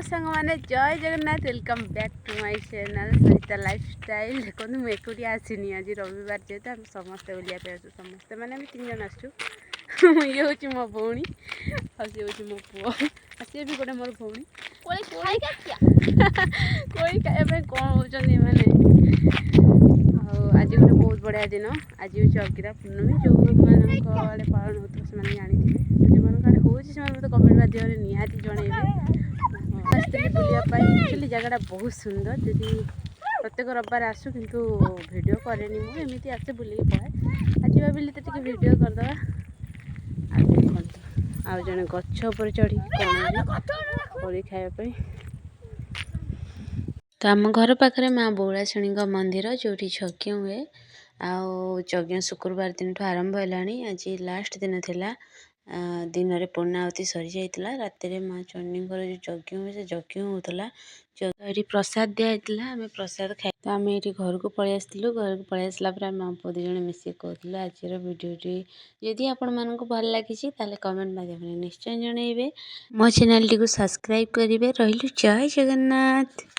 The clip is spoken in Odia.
ସାଙ୍ଗମାନେ, ଜୟ Jagannath. Welcome back to my channel Sarita lifestyle. ଦେଖନ୍ତୁ, ମୁଁ ଏକୁଟିଆ ଆସିନି। ଆଜି ରବିବାର ଯେହେତୁ ଆମେ ସମସ୍ତେ ବୁଲିବା ପାଇଁ ଆସୁ। ସମସ୍ତେ ମାନେ ଆମେ ତିନି ଜଣ ଆସିଛୁ। ଇଏ ହେଉଛି ମୋ ଭଉଣୀ ଆଉ ସିଏ ହେଉଛି ମୋ ପୁଅ ଆଉ ସିଏ ବି ଗୋଟେ ମୋର ଭଉଣୀ। କୋଳି ଖାଇକି ଆସିବା। କୋଳି ଖାଇବା ପାଇଁ କ'ଣ ହେଉଛନ୍ତି ଏମାନେ। ଆଉ ଆଜି ଗୋଟେ ବହୁତ ବଢ଼ିଆ ଦିନ। ଆଜି ହେଉଛି ଅଗିରା ପୂର୍ଣ୍ଣମୀ। ଯେଉଁମାନଙ୍କ ଆଡ଼େ ପାଳନ ହେଉଥିବ, ସେମାନେ ଜାଣିଥିବେ। ଯେଉଁମାନଙ୍କ ଆଡ଼େ ହେଉଛି, ସେମାନେ ମୋତେ କମେଣ୍ଟ ମାଧ୍ୟମରେ ନିହାତି ଜଣେଇବେ। ଆସିଥିଲି ବୁଲିବା ପାଇଁ। ଆକ୍ଚୁଆଲି ଜାଗାଟା ବହୁତ ସୁନ୍ଦର। ଯଦି ପ୍ରତ୍ୟେକ ରବିବାର ଆସୁ, କିନ୍ତୁ ଭିଡ଼ିଓ କରେନି। ମୁଁ ଏମିତି ଆସେ, ବୁଲିକି ପଳାଏ। ଆଜି ଭାବିଲି ତ ଟିକେ ଭିଡ଼ିଓ କରିଦେବା। ଆଉ ଦେଖନ୍ତୁ, ଆଉ ଜଣେ ଗଛ ଉପରେ ଚଢ଼ିକି କ'ଣ କୋଳି ଖାଇବା ପାଇଁ। ତ ଆମ ଘର ପାଖରେ ମା ବଉଳାଶୁଣୀଙ୍କ ମନ୍ଦିର, ଯେଉଁଠି ଯଜ୍ଞ ହୁଏ। ଆଉ ଯଜ୍ଞ ଶୁକ୍ରବାର ଦିନଠୁ ଆରମ୍ଭ ହେଲାଣି। ଆଜି ଲାଷ୍ଟ ଦିନ ଥିଲା। ଦିନରେ ପୂର୍ଣ୍ଣାହୁତି ସରିଯାଇଥିଲା। ରାତିରେ ମା ଚଣ୍ଡୀଙ୍କର ଯେଉଁ ଯଜ୍ଞ ହୁଏ, ସେ ଯଜ୍ଞ ହେଉଥିଲା। ଏଠି ପ୍ରସାଦ ଦିଆହେଇଥିଲା। ଆମେ ପ୍ରସାଦ ଖାଇ ତ ଆମେ ଏଇଠି ଘରକୁ ପଳେଇ ଆସିଥିଲୁ। ଘରକୁ ପଳେଇ ଆସିଲା ପରେ ଆମେ ପୁଅ ଦୁଇ ଜଣ ମିଶିକି କହୁଥିଲୁ। ଆଜିର ଭିଡ଼ିଓଟି ଯଦି ଆପଣମାନଙ୍କୁ ଭଲ ଲାଗିଛି, ତାହେଲେ କମେଣ୍ଟ ମାଧ୍ୟମରେ ନିଶ୍ଚୟ ଜଣାଇବେ। ମୋ ଚ୍ୟାନେଲଟିକୁ ସବସ୍କ୍ରାଇବ୍ କରିବେ। ରହିଲୁ, ଜୟ ଜଗନ୍ନାଥ।